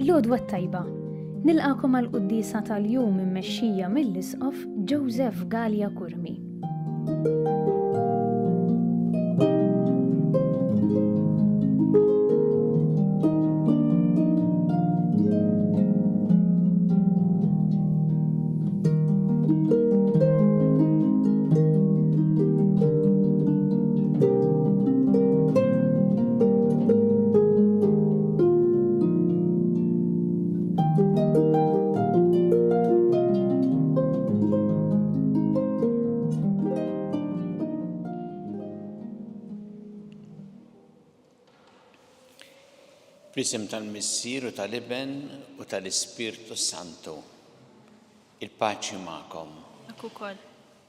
L-għodwa t-tajba. Nilqagħkom għall-quddiesa tal-jum immexxija mill-Isqof Joseph Galea Curmi. Fl-isem tal-Missier u tal-Iben u tal-Ispirtu Santu. Il-paċi magħkom. Dak ukoll.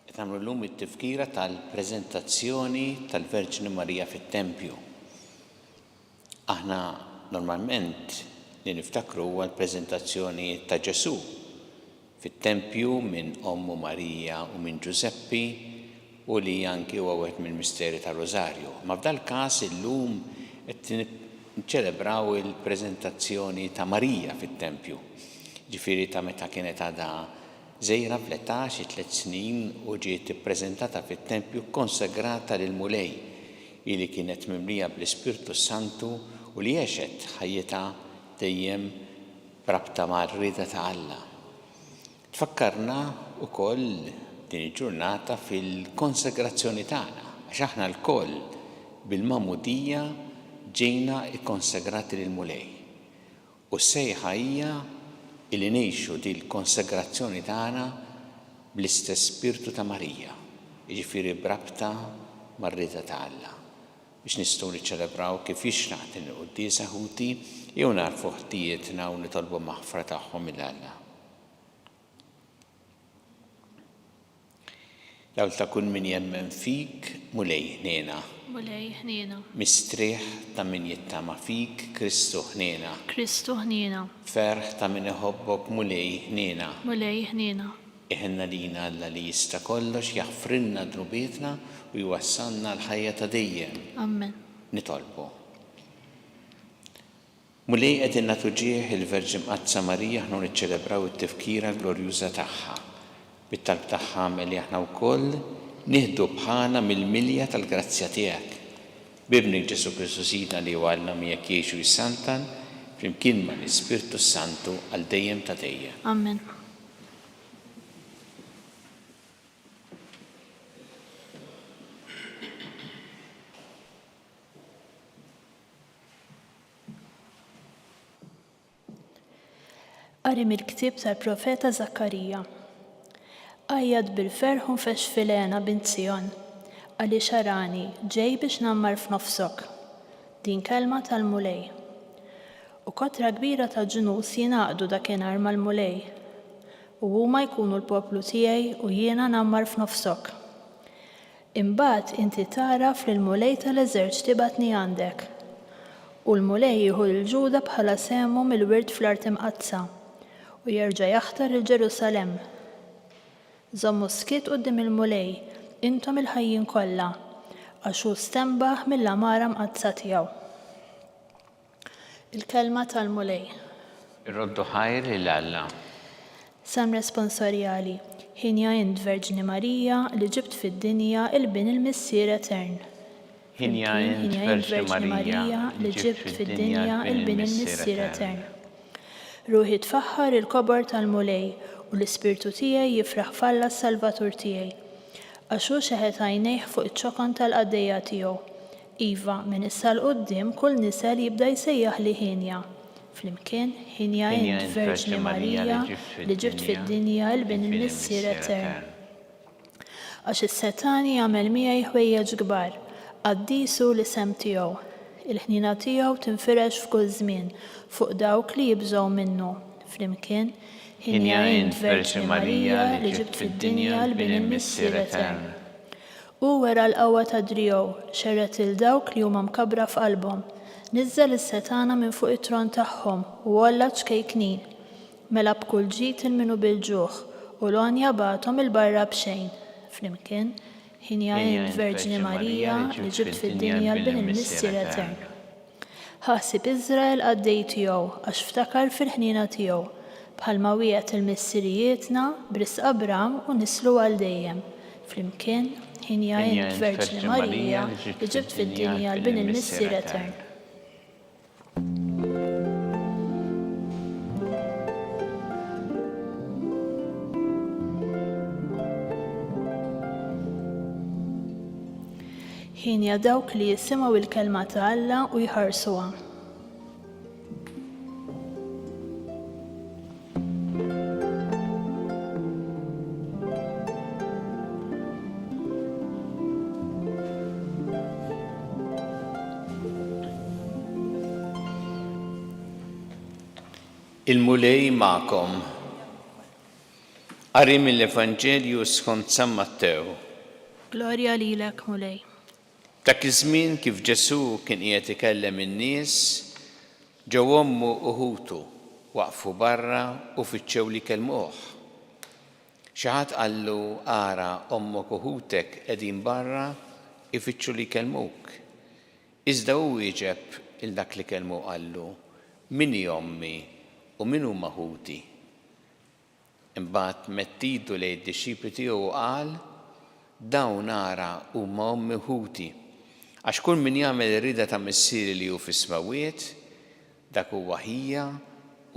Qed nagħmlu llum it-tifkira tal-preżentazzjoni tal-Verġni Marija fit-Tempju. Aħna normalment li niftakru huwa l-preżentazzjoni ta' Ġesù fit-Tempju minn ommu Marija u minn Ġużeppi u li anki huwa wieħed mill-misteri tar-Rużarju. Imma f'dal-każ illum qed niċċelebraw il-preżentazzjoni ta' Marija fit-Tempju, jiġifieri ta' meta kienet għadha żgħira fl-età, xi tliet snin, u ġiet ippreżentata fit-tempju kkonsagrata lill-Mulej, hi li kienet mimlija bl-Ispirtu s-Santu u li għexet ħajjitha dejjem b'rabta mar-rieda ta' Alla. Tfakkarna wkoll din il-ġurnata fil-konsagrazzjoni tagħna, għax aħna lkoll bil-magħmudija ġejna kkonsagrati lill-Mulej. U s-sejħa hija illi ngħixu dil-konsagrazzjoni tagħna bl-istess spirtu ta' Marija, jiġifieri b'rabta mar-rieda ta' Alla, biex nistgħu niċċelebraw kif jixraq din il-quddiesa, ħuti, jew nagħrfu ħtijietna u nitolbu maħfra tagħhom 'il Alla. Dawl ta' kull min jemmen fik, Mulej ħniena. Mulej ħniena. Mistrieħ ta' min jittama fik, Kristu ħniena. Kristu ħniena. Ferħ ta' min iħobbok, Mulej ħniena. Mulej ħniena. Iħenn għalina Alla li jista' kollox, jaħfrilna dnubietna u jwassalna għall-ħajja ta' dejjem. Ammen. Nitolbu. Mulej qegħdin nagħtu ġieħ il-Verġni Mqaddsa Marija aħna u niċċelebraw it-tifkira glorjuża tagħha. Bit-talb tagħha agħmel li aħna wkoll nieħdu bħalha mill-milja tal-grazzja tiegħek. B'Ibnek Ġesù Kristu Sidna li hu Alla miegħek jgħix u jsantan flimkien mal-Ispirtu s-Santu għal dejjem ta' dejjem. Amen. Qari mill-ktieb tal-profeta Żakkarija. Għajjat bil-ferħ u nfexx fil-hena, bint Sijon, għaliex arani, ġej biex ngħammar f'nofsok. Din kelma tal-Mulej. U kotra kbira ta' ġnus jingħaqdu dakinhar mal-Mulej, u huma jkunu l-poplu tiegħi u jiena ngħammar f'nofsok. Imbagħad inti tagħraf li l-Mulej tal-eżerċti bagħatni għandek. U l-Mulej jieħu lil Ġuda bħala sehmu mill-wirt fl-art imqaddsa, u jerġa' jaħtar lil Ġerusalemm. Żommu s-skiet quddiem il-Mulej, intom il-ħajjin kollha, għax hu stenbaħ mill-għamara mqaddsa tiegħu. Il-Kelma tal-Mulej. Irroddu ħajr lil Alla. Salm Responsorjali, Hienja int, Verġni Marija, li ġibt fid-dinja il-Bin il-Missier Etern. Hienja int, Verġni Marija, li ġibt fid-dinja il-Bin il-Missier Etern. Ruħi tfaħħar il-kobor tal-Mulej, u l-ispirtu tiegħi jifraħ f'Alla s-Salvatur tiegħi. Għax hu xeħet għajnejh fuq iċ-ċokon tal-qaddejja tiegħu, Iva, minn issa 'l quddiem kull nisel jibda jsejjaħli hienja. Flimkien, Hienja int, Verġni Marija, li ġibt fid-dinja 'l-Bin il-Missier Etern. Għax is-Setgħani għamel miegħi ħwejjeġ kbar, qaddis hu l-isem tiegħu. Il-ħniena tiegħu tinfirex f'kull żmien fuq dawk li jibżgħu minnu. Flimkien, Hienja int, Verġni Marija, li ġibt fid-dinja 'l-Bin il-Missier Etern. Hu wera l-qawwa ta' driegħu, xerred lil dawk li huma mkabbra f'qalbhom. Niżżel is-setgħana minn fuq it-tron tagħhom u għolla ċ-ċkejknin. Mela b'kull ġid 'il min hu bil-ġuħ, u l-għonja bagħathom 'il barra b'xejn. Flimkien, Hienja int, Verġni Marija, li ġibt fid-dinja 'l Bin il-Missier Etern. Ħa ħsieb Iżrael qaddej tiegħu, għax ftakar fil-ħniena tiegħu, bħalma wiegħed 'il missirijietna, b'risq Abram u nislu għal dejjem. Flimkien, Ħinja int, Verġni Marija, li ġibt fid-dinja l-Bin il-Missier Etern. Hienja dawk li jisimgħu l-kelma ta' Alla u jħarsuha. Il-Mulej magħkom. Qari mill-Evanġelju skont San Mattew. Glorja lilek, Mulej. Dak iż-żmien kif Ġesù kien qiegħed ikellem in-nies, ġew ommu u ħutu, waqfu barra u fittxew li jkellmuh. Xi ħadd qallu, Ara, ommok u ħutek qegħdin barra jfittxu li jkellmuk. Iżda hu wieġeb 'il dak li kellmu u qallu, Min hi ommi u min huma ħuti? Imbagħad medd idu lejn id-dixxipli tiegħu u qal, Dawn, ara, huma ommi u ħuti. Għax kull min jagħmel ir-rieda ta' Missieri li hu fis-smewwiet, dak huwa ħija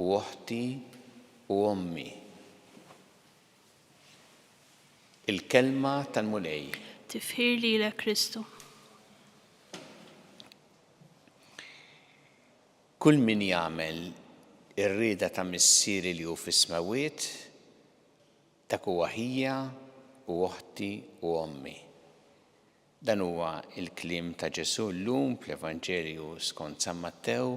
u oħti u ommi. Il-Kelma tal-Mulej. Tifħir lilek Kristu. Kull min jagħmel ir-rieda ta' Missieri li hu fis-smewwiet, dak huwa ħija u oħti u ommi. Dan huwa l-kliem ta' Ġesù llum fl-Evanġelju skont San Mattew.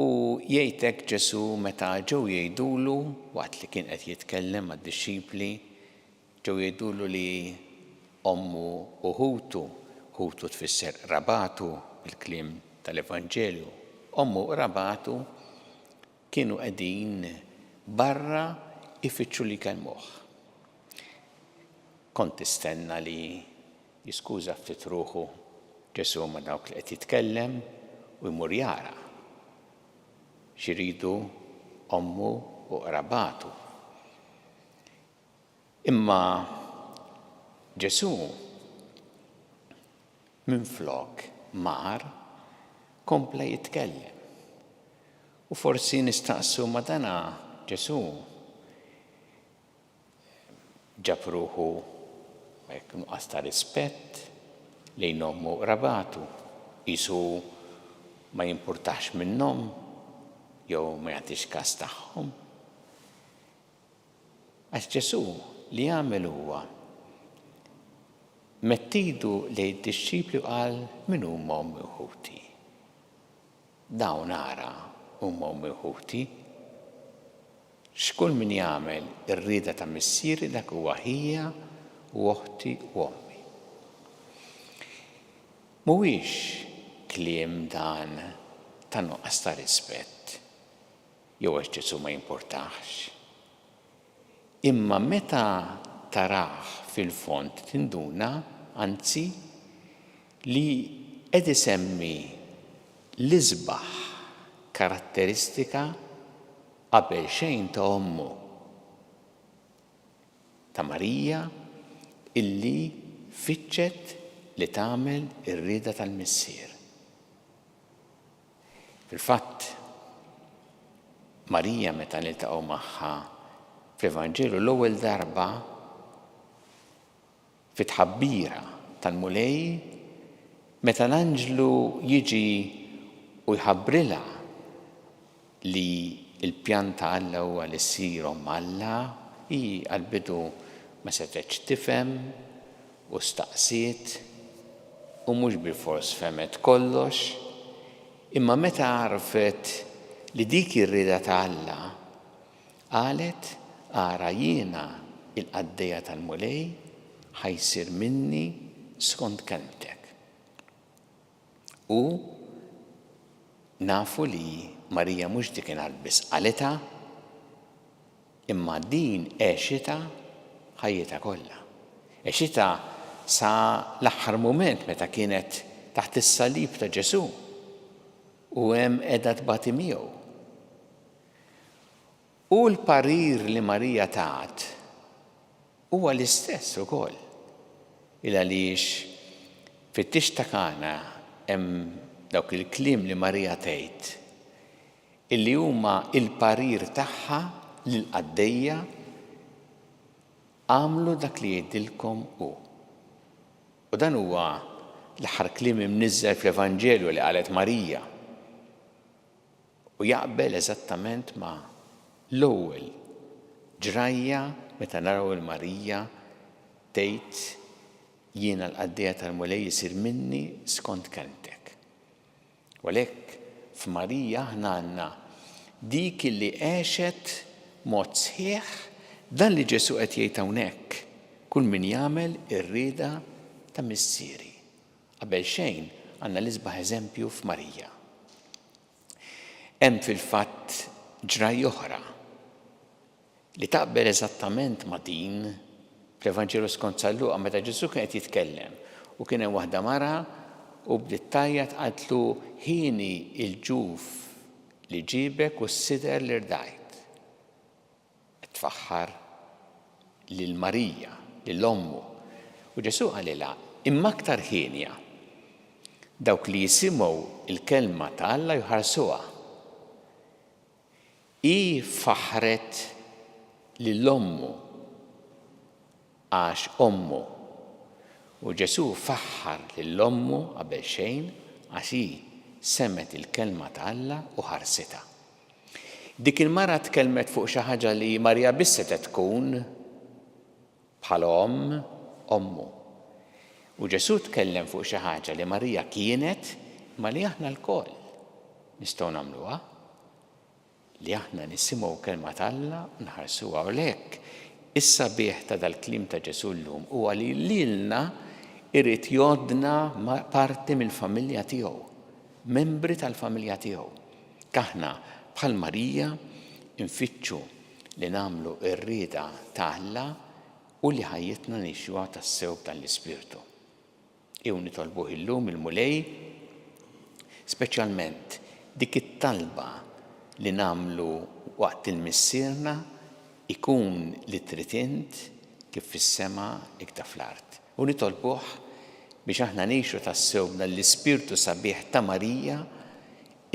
U jgħid hekk Ġesù meta ġew jgħidulu, waqt li kien qed jitkellem mad-dixxipli, Ġew jgħidulu li ommu u ħutu, ħutu tfisser qrabatu bil-kliem tal-Evanġelju, ommu u qrabatu kienu qegħdin barra jfittxu li jkellmuh. Kont tistenna li jiskuża ftit ruħu Ġesù ma' dawk li qed jitkellem u jmur jara x'iridu ommu u qrabatu. Imma Ġesù minflok mar kompla jitkellem. U forsi nistaqsu ma dana Ġesù ġab ruħu hekk nuqqas ta' rispett lejn ommu u qrabatu, qisu ma jimpurtahx minnhom jew ma jagħtix kas tagħhom. Għax Ġesù li għamel huwa medd idu lejn id-dixxipli u qal, Min huma ommi u ħuti? Dawn ara huma ommi u ħuti. X'kull min jagħmel ir-rieda ta' Missieri dak huwa ħija u oħti u ommi. Mhuwiex kliem dan ta' nuqqas ta' rispett. Jew għax Ġesù ma jimpurtahx. Imma meta tarah fil-fond tinduna, anzi, li qed isemmi l-isbaħ karatteristika qabel xejn ta' ommu, ta' Marija illi fittxet li tagħmel ir-rieda tal-Missier. Fil-fatt, Marija meta niltaqgħu magħha fl-Evanġelju l-ewwel darba fit-tħabbira tal-Mulej, meta l-anġlu jiġi u jħabbrilha li l-pjan ta' Alla huwa li ssir omm Alla, hi għall-bidu ma setgħetx tifhem u staqsiet u mhux bilfors fehmet kollox, imma meta għarfet li dik hi r-rieda ta' Alla, qalet, Ara jiena l-qaddejja tal-Mulej, ħa jsir minni skont kelmtek. U nafu li Marija mhux dikinhar biss qalitha, Imma din għexitha ħajjitha kollha. Għexitha sa l-aħħar mument meta kienet taħt is-salib ta' Ġesù. U hemm qiegħda tbati miegħu. U l-parir li Marija tat huwa l-istess ukoll. Il għaliex fit-tieġ ta' Kana hemm dawk il-kliem li Marija tgħid illi huma l-parir tagħha lill-qaddejja Agħmlu dak li jgħidilkom hu. U dan huwa l-aħħar kliem imniżżel fl-Evanġelju li qalet Marija. U jaqbel eżattament ma' l-ewwel ġrajja meta naraw 'il Marija tgħid Jiena l-qaddejja tal-Mulej isir minni skont kelmtek. U għalhekk f'Marija aħna għandna dik li għexet mod sħiħ dan li Ġesù qed jgħid hawnhekk, kull min jagħmel ir-rieda ta' Missieri. Qabel xejn għandna l-isbaħ eżempju f'Marija. Hemm fil-fatt ġrajja oħra li taqbel eżattament ma' din fl-Evanġelju skont San Luqa meta Ġesù kien qed jitkellem u kien hemm waħda mara u bdiet tgħajjat qaltlu ħieni l-ġuf li ġiebek u s-sider li rdajt. Qed tfaħħar lil Marija, lil ommu. U Ġesù qalilha, imma aktar ħienja dawk li jisimgħu l-kelma ta' Alla jħarsuha. Hi faħħret lil ommu għax ommu. U Ġesù faħħar lil ommu qabel xejn għax hi semgħet il-kelma ta' Alla u ħarsitha. Dik il-mara tkellmet fuq xi ħaġa li Marija biss setgħet tkun bħala omm, ommu. U Ġesù tkellem fuq xi ħaġa li Marija kienet imma li aħna lkoll nistgħu nagħmluha. Li aħna nisimgħu kelma t'Alla u nħarsuha. U għalhekk is-sabiħ ta' dal-kliem ta' Ġesù llum huwa li lilna irid jgħoddna parti mill-familja tiegħu, membri tal-familja tiegħu. K'aħna bħal Marija nfittxu li nagħmlu r-rieda ta' Alla u li ħajjitna ngħixuha tassew b'dan l-ispirtu. Ejjew nitolbuh illum il-Mulej, speċjalment dik it-talba li nagħmlu waqt il-Missierna, ikun li trid int kif fis-sema ikda fl-art. U nitolbuh biex aħna ngħixu tassew b'dan l-ispirtu sabiħ ta' Marija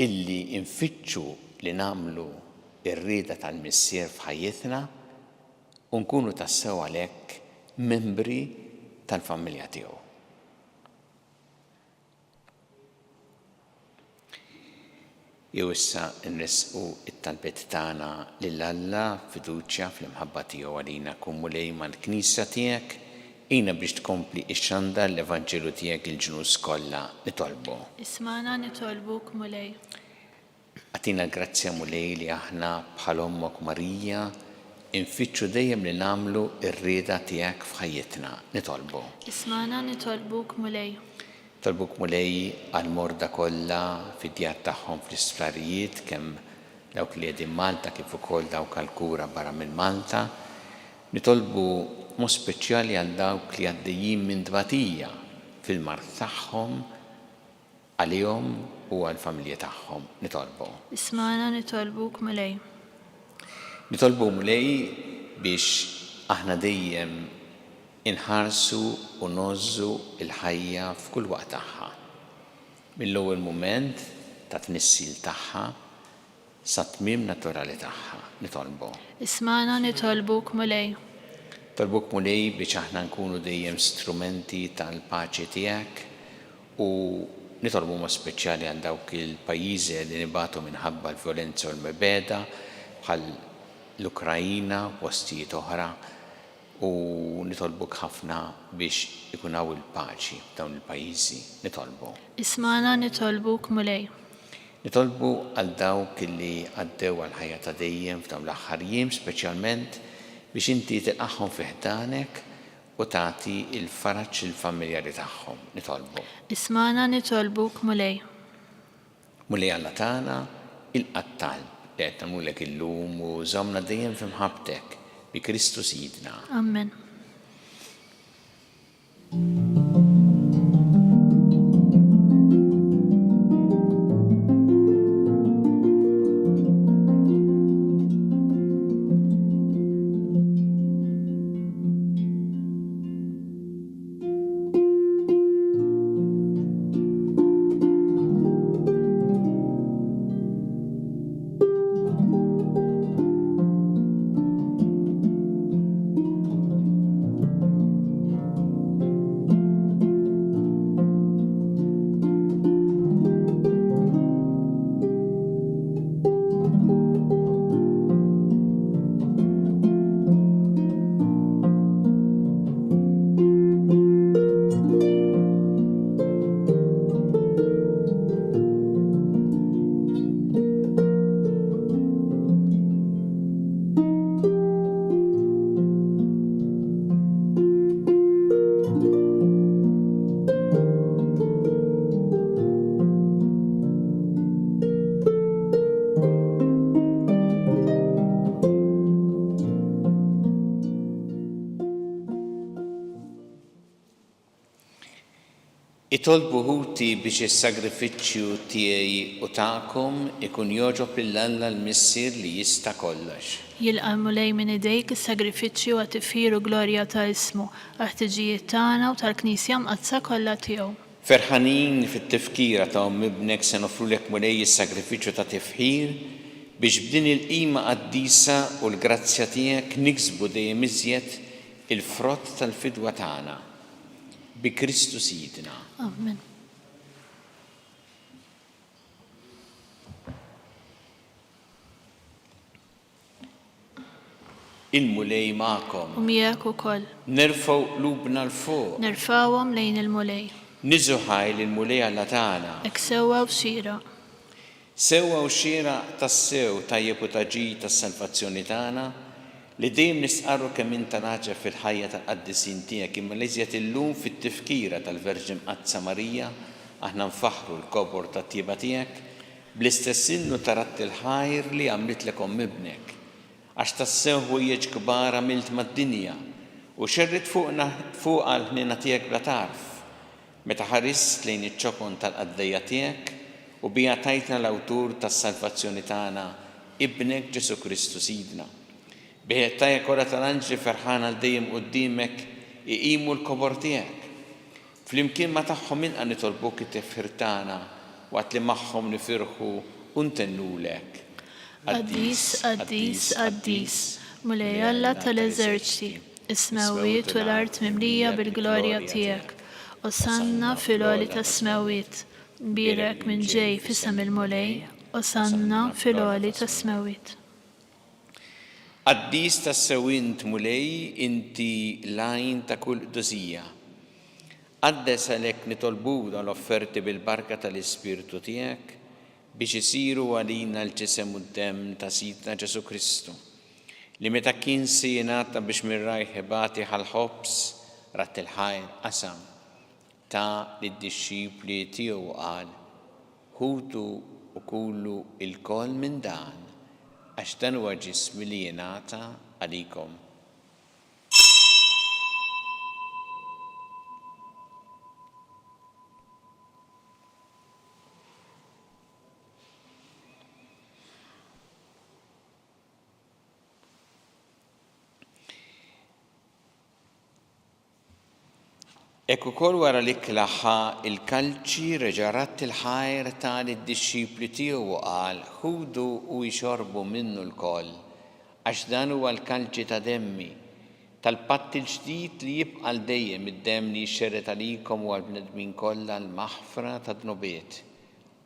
illi nfittxu li nagħmlu r-rieda tal-Missier f'ħajjitna u nkunu tassew għalhekk membri tal-familja tiegħu. Jew issa nressqu t-talbiet tagħna lil Alla b'fiduċja fl-imħabba tiegħu għalina. Kun Mulej mal-Knisja tiegħek, għinha biex tkompli ixxandar l-Evanġelju tiegħek lill-ġnus kollha. Nitolbu. Ismagħna nitolbuk, Mulej. Agħtina l-grazzja Mulej li aħna bħal Ommok Marija nfittxu dejjem li nagħmlu r-rieda tiegħek f'ħajjitna. Nitolbu. Ismagħna nitolbuk Mulej. Nitolbuk Mulej għall-morda kollha fid-djar tagħhom fl-isptarijiet kemm dawk li qegħdin Malta kif ukoll dawk għall-kura barra minn Malta. Nitolbu mod speċjali għal dawk li għaddejjin minn tbatija fil-mard tagħhom, Għalihom u għall-familji tagħhom, nitolbu. Ismagħna nitolbuk, Mulej. Nitolbu, Mulej, biex aħna dejjem inħarsu u ngħożżu l-ħajja f'kull waqt tagħha, mill-ewwel mument tat-tnissil tagħha sat-tmiem naturali tagħha. Nitolbu. Ismagħna nitolbuk, Mulej. Nitolbuk, Mulej, biex aħna nkunu dejjem strumenti tal-paċi tiegħek u nitolbu b'mod speċjali għal dawk il-pajjiżi li qegħdin ibatu minħabba l-vjolenza u l-mibegħda bħal l-Ukraina u postijiet oħra u nitolbuk ħafna biex ikun hawn il-paċi f'dawn il-pajjiżi. Nitolbu. Ismagħna nitolbuk, Mulej. Nitolbu għal dawk li għaddew għall-ħajja ta' dejjem f'dawn l-aħħar jiem speċjalment biex inti tilqagħhom fi ħdanek u tagħti l-faraġ lill-familjari tagħhom. Nitolbu. Ismagħna nitolbuk, Mulej. Mulej Alla tagħna, ilqa' t-talb li qed nagħmlulek illum u żommna dejjem fi mħabbtek, bi Kristu Sidna. Ammen. Itolbu ħuti biex is-sagrifiċċju tiegħi u tagħkom ikun jogħġob lil Alla l-Missier li jista' kollox. Jilqa' l-Mulej minn idejk is-sagrifiċċju għat-tifħir u glorja ta' ismu, għall-ħtiġijiet tagħna u tal-Knisja Mqaddsa kollha tiegħu. Ferħanin fit-tifkira ta' Omm Ibnek se noffrulek Mulej is-sagrifiċċju ta' tifħir biex b'din il-qima qaddisa u l-grazzja tiegħek niksbu dejjem iżjed il-frott tal-fidwa tagħna. Bi Kristu Sidna. Amen. Il-Mulej magħkom. U miegħek ukoll. Nerfgħu qlubna 'l fuq. Nerfgħuhom lejn il-Mulej. Niżżu ħajr lill-Mulej Alla tagħna. Hekk sewwa u xieraq. Sewwa u xieraq tassew, tajjeb u ta' ġid għas-salvazzjoni tagħna, li dejjem nistqarru kemm int tal-għaġeb fil-ħajja tal-qaddisin tiegħek, imma l-iżjed illum fit-tifkira tal-Verġni Mqaddsa Marija, aħna nfaħħru l-kobor tat-tjieba tiegħek, bl-istess innu ta' radd il-ħajr li għamlitlek Omm Ibnek. Għax tassew ħwejjeġ kbar għamilt mad-dinja, u xerridt fuqna fuqha l-ħniena tiegħek bla tarf. Meta ħarist lejn iċ-ċokon tal-qaddejja tiegħek u biha tajtna l-awtur tas-salvazzjoni tagħna, Ibnek Ġesù Kristu Sidna. Bih it-tajja kollha tal-anġli ferħana għal dejjem quddiemek iqimu l-kobor tiegħek. Flimkien ma' tagħhom ilqa' nitolbuk it-tifħir tagħna waqt li magħhom nifirħu u ntennulek, Qaddis, qaddis, qaddis, Mulej Alla tal-eżerċti. Is-smewwiet u l-art mimlija bil-glorja tiegħek. Osanna fil-għoli tas-smewwiet. Mbierek min ġej f'isem il-Mulej. Osanna fil-għoli tas-smewwiet. Qaddis tassew int, Mulej, inti l-għajn ta' kull qdusija. Qaddes għalhekk nitolbuk dawn l-offerti bil-barka tal-Ispirtu tiegħek biex isiru għalina l-ġisem u d-demm ta' Sidna Ġesù Kristu. Li meta kien se jingħata biex minn rajh ibati ħa l-ħobż, radd il-ħajr, qasam, ta lid-dixxipli tiegħu u qal, Ħudu u kulu lkoll minn dan, għax dan huwa ġismi li jingħata għalikom. Hekk ukoll wara l-ikla ħa l-kalċi, reġa' radd il-ħajr, ta lid-dixxipli tiegħu u qal, Ħudu u ixorbu minnu lkoll, għax dan huwa l-kalċi ta' demmi, tal-patt il-ġdid li jibqa' għal dejjem, id-demm li jixxerred għalikom u għall-bnedmin kollha għall-maħfra tad-dnubiet.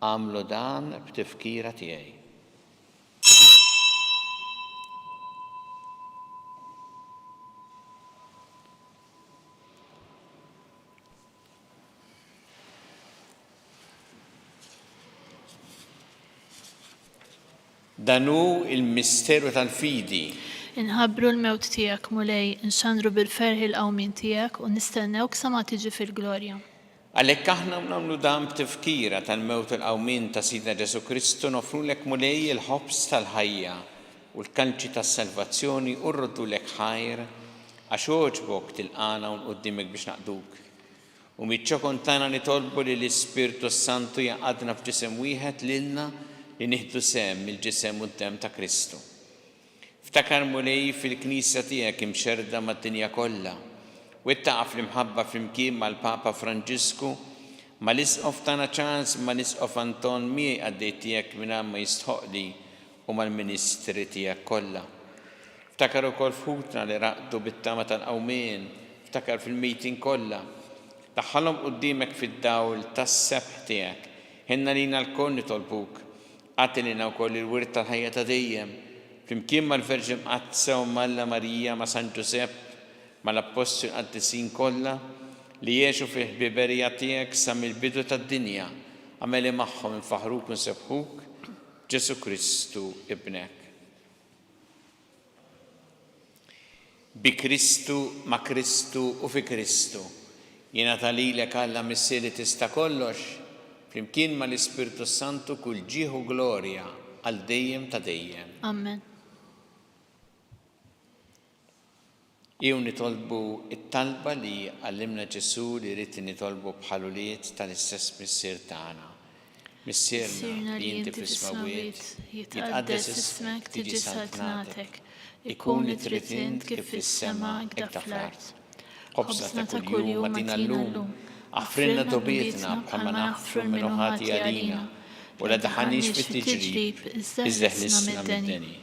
Agħmlu dan b'tifkira tiegħi. Dan hu l-misteru tal-fidi. Inħabbru l-mewt tiegħek, Mulej, inxandru bil-ferħ il-qawmien tiegħek u nistennewk sa ma tiġi fil-glorja. Għalhekk aħna u nagħmlu dan b'tifkira tal-mewt u l-qawmien ta' Sidna Ġesù Kristu noffrulek Mulej il-ħobż tal-ħajja u l-kalċi tas-salvazzjoni u rroddulek ħajr għax għoġbok tilqagħna hawn quddiemek biex naqduk. U miċ-ċokon tagħna nitolbu li l-Ispirtu s-Santu jgħaqqadna f'ġisem wieħed lilna li nieħdu sehem mill-ġisem u d-demm ta' Kristu. Ftakar, Mulej, fil-Knisja tiegħek imxerrda mad-dinja kollha, wettaqha fl-imħabba flimkien mal-Papa Franġisku, mal-Isqof tagħna Charles, mal-Isqof Anton miegħi qaddej tiegħek mingħajr ma jistħoqqli u mal-ministri tiegħek kollha. Ftakar ukoll f'ħutna li raqdu bit-tama tal-qawmien, ftakar fil-mejtin kollha. Daħħalhom quddiemek fid-dawl tas-sebħ tiegħek. Ħenn għalina lkoll nitolbuk. Agħti lilna wkoll il-wirt tal-ħajja ta' dejjem, flimkien mal-Verġni Mqaddsa Omm Alla Marija, ma' San Ġużepp, mal-Appostli u l-qaddisin kollha, li għexu fil-ħbiberija tiegħek sa mill-bidu tad-dinja, agħmel li magħhom infaħħruk u nsebbħuk, b'Ġesù Kristu Ibnek. Bi Kristu, ma' Kristu u fi Kristu, jingħata lilek Alla Missier li tista' kollox, flimkien mal-Ispirtu s-Santu kull ġieħ u glorja għal dejjem ta' dejjem. Amen. Ejjew nitolbu t-talba li għallimna Ġesù li jrid li nitolbu bħal ulied tal-istess Missier tagħna. Missierna li inti fis-smewwiet, jitqaddes ismek, tiġi saltnatek, ikun li trid int kif fis-sema hekk fl-art. Ħobżna ta' kuljum agħtina llum, aħfrilna dnubietna bħalma naħfru 'l min hu ħati għalina, u la daħħalniex fit-tiġrib, iżda eħlisna mid-deni.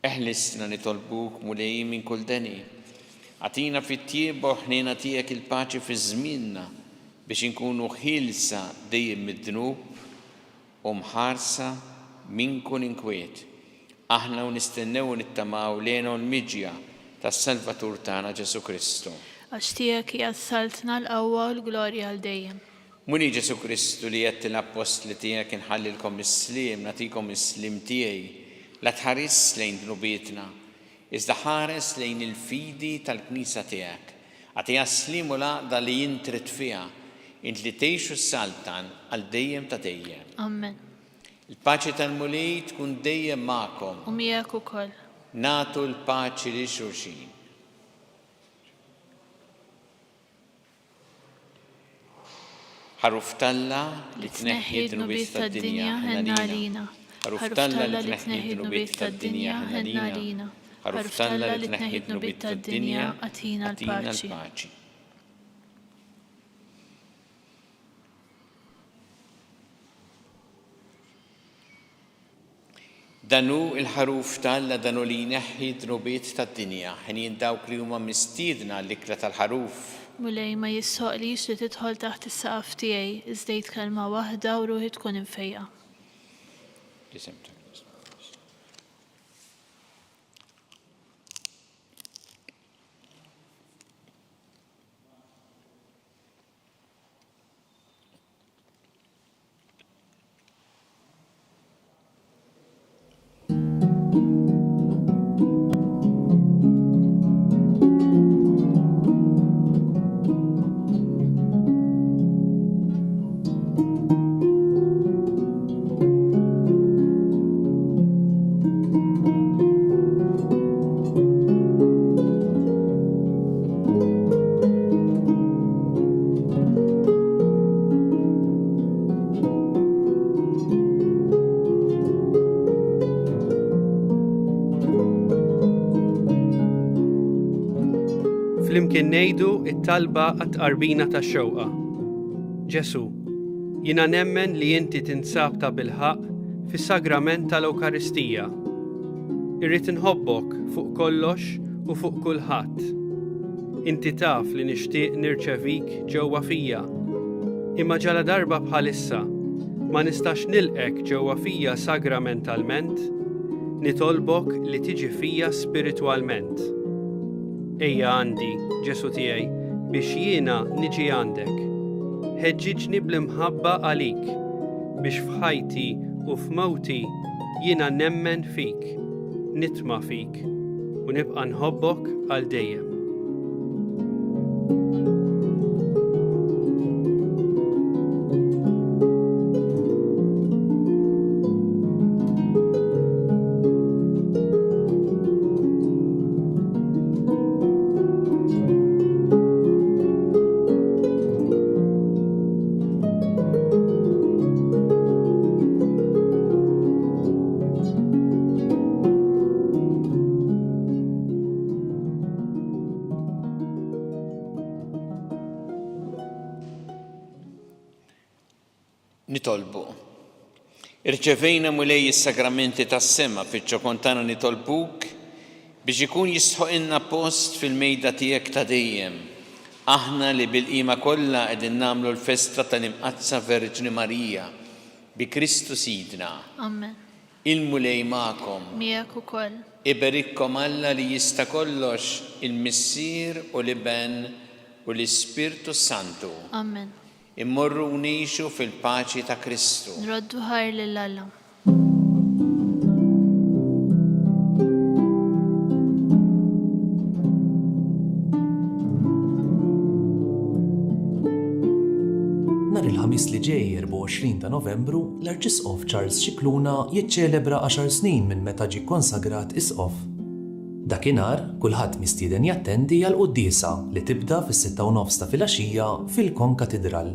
Eħlisna nitolbuk, Mulej, minn kull deni. Agħtina fit-tjieba u ħniena tiegħek il-paċi fi żmienna biex inkunu ħielsa dejjem mid-dnub u mħarsa minn kull inkwiet, aħna u nistennew u nittamaw l-hena u l-miġja tas-Salvatur tagħna Ġesù Kristu. Għax tiegħek hija s-saltna, l-qawwa u l-glorja għal dejjem. Mulej Ġesù Kristu li għedt lill-appostli tiegħek inħallilkom is-sliem, nagħtikom is-sliem tiegħi, la tħarisx lejn dnubietna, iżda ħares lejn il-fidi tal-Knisja tiegħek. Agħtiha s-sliem u l-għaqda li int trid fiha, int li tgħix u ssaltan għal dejjem ta' dejjem. Amen. Il-paċi tal-Mulej tkun dejjem magħkom. U miegħek ukoll. Nagħtu l-paċi lil xulxin. Ħaruf t'Alla li tneħħi d-dnubiet tad-dinja, ħenn għalina. Ħaruf t'Alla li tneħħi d-dnubiet tad-dinja, ħenn għalina. Ħaruf t'Alla li tneħħi d-dnubiet tad-dinja, agħtina l-paċi. Dan hu l-Ħaruf ta' Alla, dan hu li jneħħi d-dnubiet tad-dinja. Henjin dawk li huma mistiedna għall-ikla tal-Ħaruf. Mulej, ma jistħoqqlix li tidħol taħt is-saqaf tiegħi, iżda għid kelma waħda u ruħi tkun imfejqa. L-isem ta' Kristu. Flimkien ngħidu it-talba għat-tqarbina tax-xewqa. Ġesu, jiena nemmen li inti tinsab ta' bilħaqq fis-sagrament tal-Ewkaristija. Irrid inħobbok fuq kollox u fuq kulħadd. Inti taf li nixtieq nirċevik ġewwa fija. Imma ġaladarba bħalissa ma nistax nilqgħek ġewwa fija sagramentalment, nitolbok li tiġi fija spiritwalment. Ejja għandi, Ġesù tiegħi, biex jiena niġi għandek. Ħeġġiġni bl-imħabba għalik, biex f'ħajti u f'mewti jiena nemmen fik, nitma' fik u nibqa' nħobbok għal dejjem. Nitolbu. Irċevejna Mulej is-sagramenti tas-sema fiċ-ċokon tagħna nitolbuk biex ikun jistħoqilna post fil-mejda tiegħek ta' dejjem. Aħna li bil-qima kollha qegħdin nagħmlu l-festa tal-Imqaddsa Verġni Marija, bi Kristu Sidna. Amen. Il-Mulej magħkom. Miegħek ukoll. Iberikkom Alla li jista' kollox, il-Missier u l-Iben u l-Ispirtu s-Santu. Amen. Immorru u ngħixu fil-paċi ta' Kristu. Nroddu ħajr lil Alla. Nhar il-Ħamis li ġej, 24 ta' Novembru, l-Arċisqof Charles Scicluna jiċċelebra għaxar snin minn meta ġie kkonsagrat Isqof. Dakinhar, kulħadd mistieden jattendi għall-quddiesa li tibda fis-sitta u nofs ta' filgħaxija fil-Konkatidral.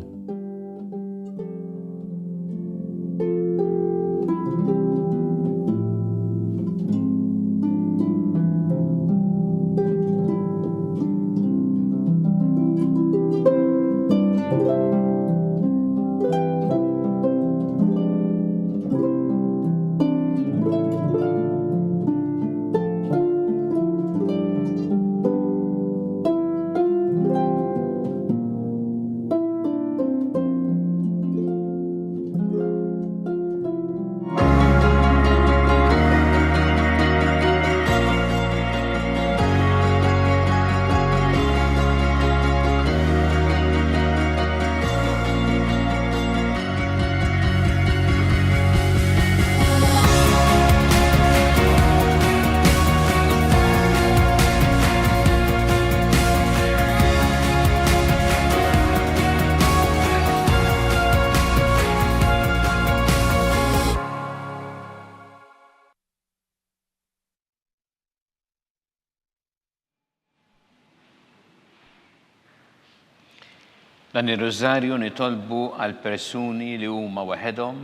Dan ir-Rużarju nitolbu għal persuni li huma waħedhom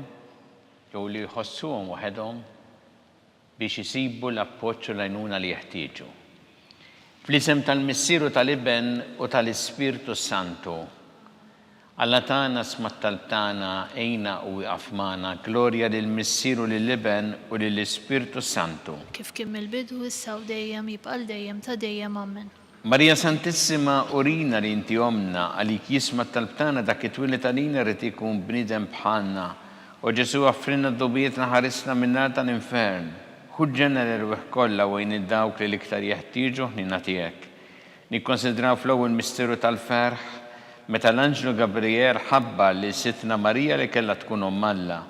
jew li jħossuhom waħedhom biex isibu l-appoġġ u l-għajnuna li jeħtieġu. Fl-isem tal-Missier u tal-Iben u tal-Ispirtu s-Santu. Alla tagħna sma' t-talb tagħna, għinna u ieqaf magħna. Glorja lill-Missier u lill-Iben u lill-Ispirtu s-Santu. Kif kien mill-bidu, issa u dejjem, jibqa' għal dejjem ta' dejjem. Ammen. Marija Santissima urina li inti Ommna, għalik jisma' t-talb tagħna dak it-twieled għalina ried ikun bniedem bħalna. O Ġesù aghfrilna dnubietna ħarisna min-nar tal-infern. Ħu l-ġenna l-erwieħ kollha u għin lil dawk li l-iktar jeħtieġu ħniena tiegħek. Nikkonsidraw fl-ewwel misteru tal-ferħ, meta l-anġlu Gabrijel ħabbar lil Sidtna Marija li kellha tkun Omm Alla.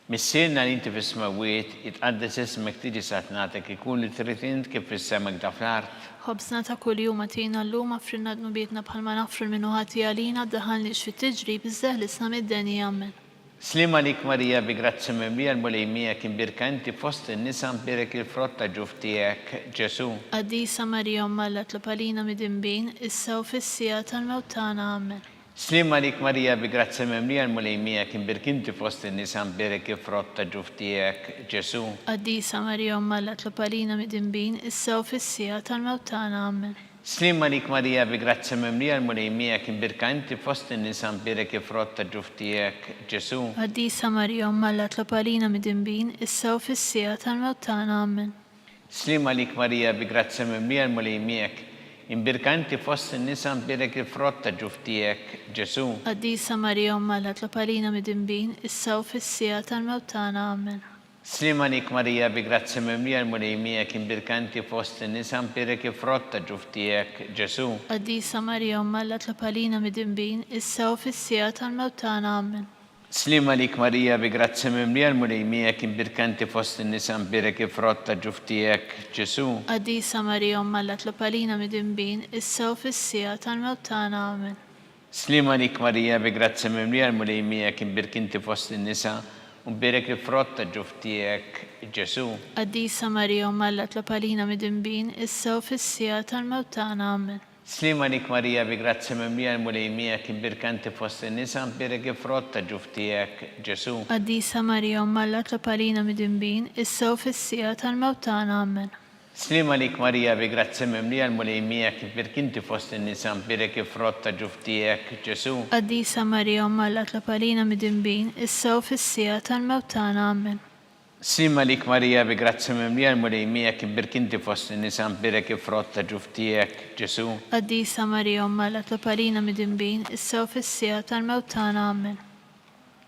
Missierna li inti fis-smewwiet, jitqaddes ismek, tiġi saltnatek, ikun li trid int kif fis-sema hekk fl-art. Ħobżna ta' kuljum agħtina llum, aghfrilna dnubietna bħalma naghfru 'l min hu ħati għalina, ddaħħalniex fit-tiġrib, iżda eħlisna mid-deni. Ammen. Sliem għalik Marija bi grazzja mimlija l-Mulej miegħek imbierka inti fost in-nisa mbierek il-frott ta' ġuf tiegħek Ġesù. Qaddisa Marija Omm Alla tlob għalina midinbin, issa u fis-siegħa tal-mewt tagħna. Ammen. Sliem għalik Marija bi grazzja mimlija l-Mulej miegħek imbierk inti fost in-nisa mbierek il-frott ta' ġuf tiegħek Ġesù. Qaddisa Marija Omm Alla tlob għalina midinbin, issa u fis-siegħa tal-mewt tagħna. Ammen. Sliem għalik Marija bi grazzja mimlija l-Mulej miegħek imbierka inti fost in-nisa mbierek il-frott ta' ġuf tiegħek Ġesù. Qaddisa Marija Omm Alla tlob għalina midinbin, issa u fis-siegħa tal-mewt tagħna. Ammen. Sliem għalik Marija bi grazzja mimlija l-Mulej miegħek, imbierka inti fost in-nisa mbierek il-frott ta' ġuf tiegħek Ġesù. Qaddisa Marija Omm Alla tlob għalina midinbin, issa u fis-siegħa tal-mewt tagħna. Ammen. Sliem għalik Marija bi grazzja mimlija l-Mulej miegħek imbierka inti fost in-nisa mbierek il-frott ta' ġuf tiegħek Ġesù. Qaddisa Marija Omm Alla tlob għalina midinbin, issa u fis-siegħa tal-mewt tagħna. Ammen. Sliem għalik Marija bi grazzja mimlija l-Mulej miegħek imbierka inti fost in-nisa mbierek il-frott ta' ġuf tiegħek Ġesù. Qaddisa Marija Omm Alla tlob għalina midinbin, issa u fis-siegħa tal-mewt tagħna. Ammen. Sliem għalik Marija bi grazzja mimlija l-Mulej miegħek imbierk inti fost in-nisa u mbierek il-frott ta' ġuf tiegħek Ġesù. Qaddisa Marija Omm Alla tlob għalina midinbin, issa u fis-siegħa tal-mewt tagħna. Ammen. Sliem għalik Marija bi grazzja mimlija l-Mulej miegħek imbierka inti fost in-nisa mbierek il-frott ta' ġuf tiegħek Ġesù. Qaddisa Marija Omm Alla tlob għalina midinbin, issa u fis-siegħa tal-mewt tagħna. Ammen. Sliem għalik Marija bi grazzja mimlija l-Mulej miegħek imbierk inti fost in-nisa mbierek il-frott ta' ġuf tiegħek Ġesù. Qaddisa Marija Omm Alla tlob għalina midinbin, issa u fis-siegħa tal-mewt tagħna. Ammen. Sliem għalik Marija bi grazzja mimlija l-Mulej miegħek imbierk inti fost in-nisa mbierek il-frott ta' ġuf tiegħek Ġesù. Qaddisa Marija Omm Alla tlob għalina midinbin, issa u fis-siegħa tal-mewt tagħna. Ammen.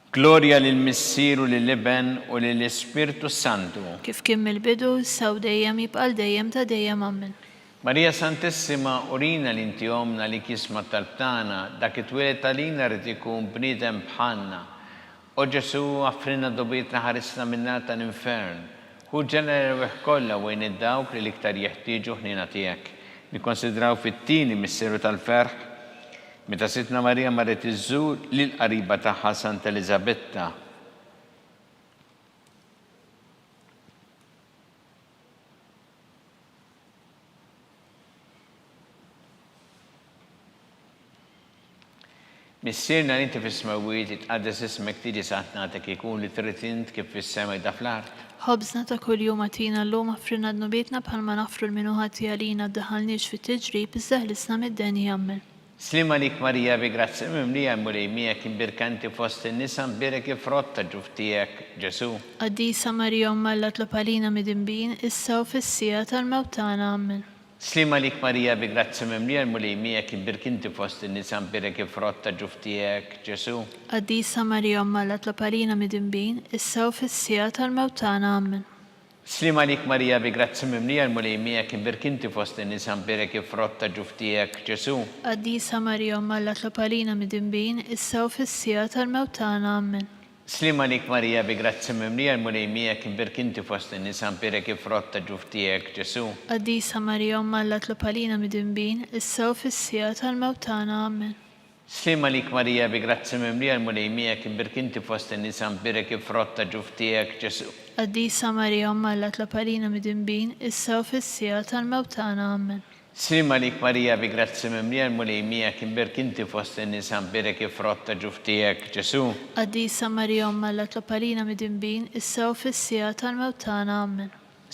Glorja lill-Missier u lill-Iben u lill-Ispirtu s-Santu. Kif kien mill-bidu, issa u dejjem, jibqa' għal dejjem ta' dejjem. Ammen. Marija Santissima, urina li inti Ommna għalik jisma' t-talb tagħna, dak it-twieled għalina ried ikun bniedem bħalna. O Ġesù, aghfrilna dnubietna ħarisna min-nar tal-infern. Ħu l-ġenna l-erwieħ kollha u għin lil dawk li l-iktar jeħtieġu ħniena tiegħek. Nikkonsidraw fit-tieni misteru tal-ferħ. Meta Sidtna Marija marret iżżur lill-qariba tagħha Santa Eliżabetta. Missierna li inti fis-smewwiet, jitqaddes ismek, tiġi saltnatek, ikun li trid int kif fis-sema jda fl-art. Ħobżna ta' kuljum agħtina llum, aħfrilna dnubietna bħalma naħfru 'l min hu ħati għalina, ddaħħalniex fit-tiġrib, iżda ħlisna mid-deni. Ammen. Sliem għalik Marija bi grazzja mimlija l-Mulej miegħek imbierka inti fost in-nisa mbierek il-frott ta' ġuf tiegħek, Ġesù. Qaddisa Marija Omm Alla tlob għalina midinbin, issa u fis-siegħa tal-mewt tagħna. Ammen. Sliem għalik Marija bi grazzja mimlija l-Mulej miegħek imbierk inti fost in-nisa mbierek il-frott ta' ġuf tiegħek, Ġesù. Qaddisa Marija Omm Alla tlob għalina midinbin, issa u fis-siegħa tal-mewt tagħna. Ammen. Sliem għalik Marija bi grazzja mimlija l-Mulej miegħek imbierk inti fost in-nisa mbierek il-frott ta' ġuf tiegħek, Ġesù. Qaddisa Marija Omm Alla tlob għalina midinbin, issa u fis-siegħa tal-mewt tagħna. Ammen. Sliem għalik Marija bi grazzja mimlija l-Mulej miegħek imbierk inti fost in-nisa mbierek il-frott ta' ġuf tiegħek Ġesù. Qaddisa Marija Omm Alla tlob għalina midinbin, issa u fis-siegħa tal-mewt tagħna. Ammen. Sliem għalik Marija bi grazzja mimlija l-Mulej miegħek imbierk inti fost in-nisa mbierek il-frott ta' ġuf tiegħek Ġesù. Qaddisa Marija Omm Alla tlob għalina midinbin, issa u fis-siegħa tal-mewt tagħna. Ammen. Sliem għalik Marija bi grazzja mimlija l-Mulej miegħek imbierk inti fost in-nisa mbierek il-frott ta' ġuf tiegħek Ġesù. Qaddisa Marija Omm Alla tlob għalina midinbin issa u fis-siegħa tal-mewt tagħna. Ammen.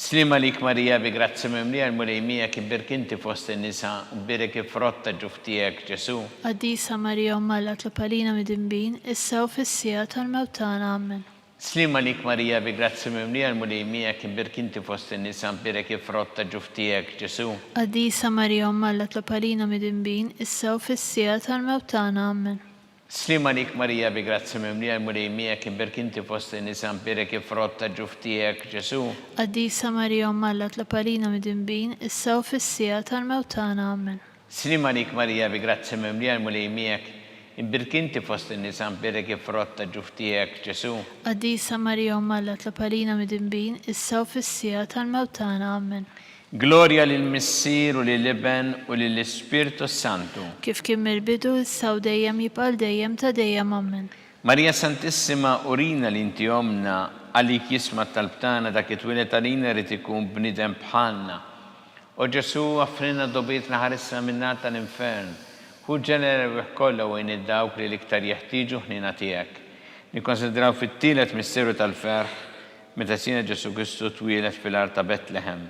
Sliem għalik Marija bi grazzja mimlija l-Mulej miegħek imbierk inti fost in-nisa u mbierek il-frott ta' ġuf tiegħek Ġesù. Qaddisa Marija Omm Alla tlob għalina midinbin issa u fis-siegħa tal-mewt tagħna. Ammen. Sliem għalik Marija bi grazzja mimlija l-Mulej miegħek imbierk inti fost in-nisa mbierek il-frott ta' ġuf tiegħek Ġesù. Qaddisa Marija Omm Alla tlob għalina midinbin issa u fis-siegħa tal-mewt tagħna. Ammen. Sliem għalik Marija bi grazzja mimlija l-Mulej miegħek imbierk inti fost in-nisa mbierek il-frott ta' ġuf tiegħek Ġesù. Qaddisa Marija Omm Alla tlob għalina midinbin issa u fis-siegħa tal-mewt tagħna. Ammen. Sliem għalik Marija bi grazzja mimlija l-Mulej miegħek, imbierk inti fost in-nisa mbierek il-frott ta' ġuf tiegħek, Ġesù. Qaddisa Marija Omm Alla tlob għalina midinbin, issa u fis-siegħa tal-mewt tagħna. Ammen. Glorja lill-Missier u lill-Iben u lill-Ispirtu s-Santu. Kif kien mill-bidu, issa u dejjem, jibqa' għal dejjem ta' dejjem. Ammen. Marija Santissima urina li inti Ommna, għalik jisma' t-talb tagħna dak li twieled għalina jrid ikun bniedem bħalna. O Ġesù, aħfrilna dnubietna ħarisna min-nar tal-infern. Ħu l-ġenna l-erwieħ kollha u għin lil dawk li l-iktar jeħtieġu l-ħniena tiegħek. Nikkonsidraw fit-tielet misteru tal-ferħ, meta Sidna Ġesù Kristu twieled fil-għar ta' Betlehem.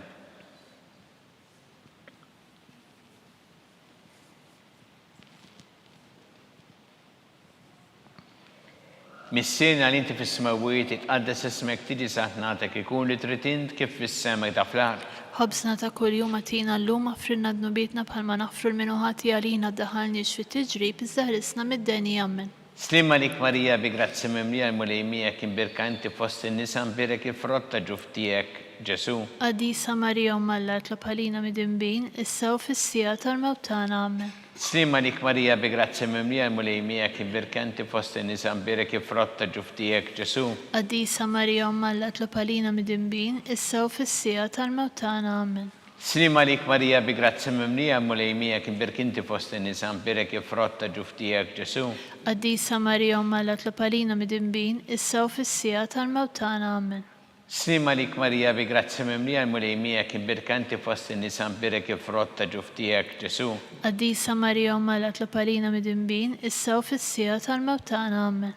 Missierna li inti fis-smewwiet, jitqaddes ismek, tiġi saltnatek, ikun li trid int kif fis-sema jda fl-art. Ħobżna ta' kuljum agħtina llum, aħfrilna dnubietna bħalma naħfru 'l min hu ħati għalina, ddaħħalniex fit-tiġrib, iżda ħlisna mid-deni. Ammen. Sliem għalik Marija bi grazzja mimlija l-Mulej miegħek imbierka inti fost in-nisa mbierek il-frott ta' ġuf tiegħek, Ġesù. Qaddisa Marija Omm Alla itlob għalina midinbin, issa u fis-siegħa tal-mewt tagħna. Ammen. Sliem għalik Marija bi grazzja mimlija l-Mulej miegħek imbierka inti fost in-nisa mbierek il-frott ta' ġuf tiegħek Ġesù. Qaddisa Marija Omm Alla itlob għalina midinbin, issa u fis-siegħa tal-mewt tagħna. Ammen. Sliem għalik Marija bi grazzja mimlija l-Mulej miegħek imbierk inti fost in-nisa mbierek il-frott ta' ġuf tiegħek Ġesù. Qaddisa Marija Omm Alla itlob għalina midinbin, issa u fis-siegħa tal-mewt tagħna. Ammen. Sliem għalik Marija bi grazzja mimlija l-Mulej miegħek imbierka inti fost in-nisa mbierek il-frott ta' ġuf tiegħek Ġesù. Qaddisa Marija Omm Alla tlob għalina midinbin, issa u fis-siegħa tal-mewt tagħna. Ammen.